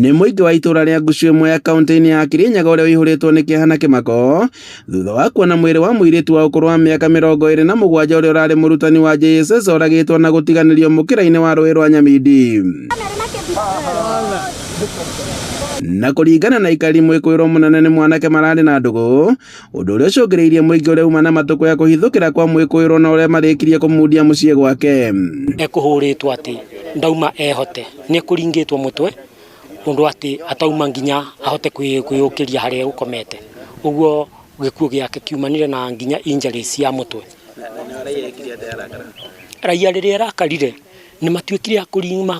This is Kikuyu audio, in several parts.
Nĩ mũingĩ wa itũũra rĩa Ngucu ĩmwe ya kaũntĩ-inĩ ya Kirinyaga ũrĩa ũihũrĩtwo nĩ kĩeha na kĩmako thutha wa kuona mwĩrĩ wa mũirĩtu wa ũkũrũ wa mĩaka 27 ũrĩa ũrarĩ mũrutani wa JSS oragĩtwo na gũtiganĩrio mũkĩra-inĩ wa rũĩ rwa Nyamindi. Na kũringana na aikari mwĩkũĩrwo mũnene nĩ mwanake mararĩ na ndũgũ ũndũ ũrĩa ũcũngĩrĩirie mũingĩ ũrĩa uma na matũkũya kũhithũkĩra kwa mwĩkũĩrwo na ũrĩa marĩkirie kũmundia mũciĩ gwake. Ekũhũrĩtwo atĩ ndauma ehote, nĩ ekũringĩtwo mũtwe ũndũ atĩ atauma nginya ahote kwĩyũkĩria harĩa egũkomete. Ũguo gĩkuũ gĩake kiumanire na nginya injuries cia mũtwe. Raia rĩrĩa ĩrakarire nĩ matuĩkire a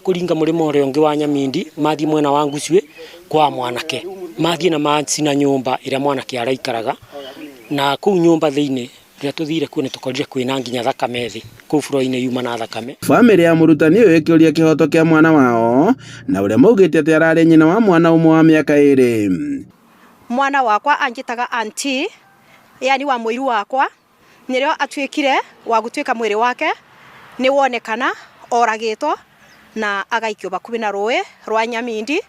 kũringa mũrĩmo ũrĩa ũngĩ wa Nyamindi mathiĩ mwena wa Ngucuĩ kwa mwanake. Mathiĩ na macina nyũmba ĩrĩa mwanake araikaraga na kũu nyũmba thĩinĩ rĩrĩa tũthire kuo nĩ tũkorire kwĩna nginya thakame thĩ kũu floor-inĩ yuma na thakame. Bamĩrĩ ya mũrutani ũyũ ĩkĩũria kĩhoto kĩa mwana wao na ũrĩa maugĩte atĩ ararĩ nyina wa mwana ũmwe wa mĩaka ĩrĩ. Mwana wakwa anjĩtaga auntie, yani wa mũiru wakwa, nĩrĩo atuĩkire wa gũtuĩka mwĩrĩ wake nĩ wonekana oragĩtwo na agaikio bakuhĩ na rũĩ rwa Nyamindi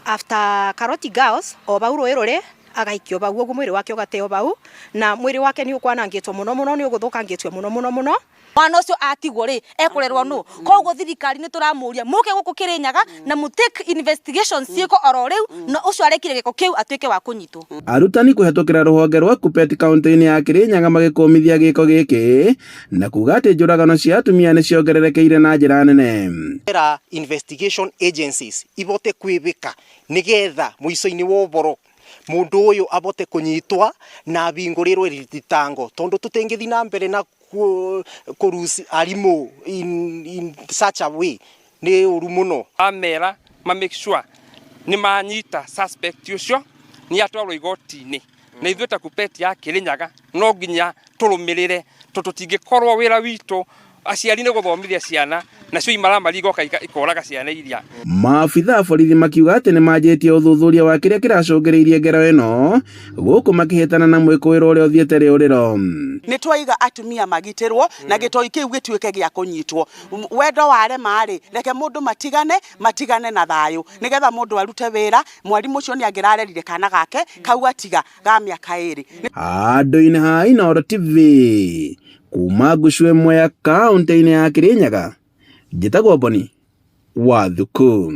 after Karoti Girls o bau rũĩ rũrĩ agaikio bau ũguo mwĩrĩ wake ũgateo bau na mwĩrĩ wake nĩ ũkwanangĩtwo mũno mũno nĩ ũgũthũkangĩtio mũno mũno mũno. Mwana ũcio atigwo rĩ ekũrerwo nũ? Koguo thirikari nĩ tũramũria mũke gũkũ Kĩrĩnyaga na mũ take investigations ciĩkwo oro rĩu na ũcio arekire gĩko kĩu atuĩke wa kũnyitwo. Arutani kũhetũkĩra rũhonge rwa KUPPET kaunti-inĩ ya Kĩrĩnyaga magĩkũmithia gĩko gĩkĩ na kuga atĩ njũragano cia atumia nĩ ciongererekeire na njĩra nene. Era investigation agencies ibote kwibika nigetha muico-ini wa uboro mundu uyu abote kunyitwa na abingurirwe thitango tondu tutingithi na mbere na kuruci arimu in such a way ni uru muno. Amera ma make sure ni manyita suspect ucio ni atwarwo igoti-inĩ na ithuĩ ta KUPPET ya Kĩrĩnyaga no nginya tũrũmĩrĩre tondũ tũtingĩkorwo wĩra witũ aciari nĩ gũthomithia ciana nacio imaramari igoka ikoraga ciana iria. Maabitha a borithi makiuga atĩ nĩ manjĩtie ũthuthuria wa kĩrĩa kĩracũngĩrĩirie ngero ĩno gũkũ makĩhĩtana na mwĩkũĩrwo ũrĩa ũthiĩte rĩũrĩro. Nĩ twaiga atumia magitĩrwo na gĩtoi kĩu gĩtuĩke gĩa kũnyitwo. Wendo warema rĩ, reke mũndũ matigane, matigane na thayũ nĩgetha mũndũ arute wĩra. Mwarimũ ũcio nĩ angĩrarerire kana gake kau atiga ga mĩaka ĩrĩ. Handũ-inĩ ha Inooro TV kuma ngucu ĩmwe ya kaũntĩ-inĩ ya Kĩrĩnyaga, njĩtagwo Boni wa Thuku.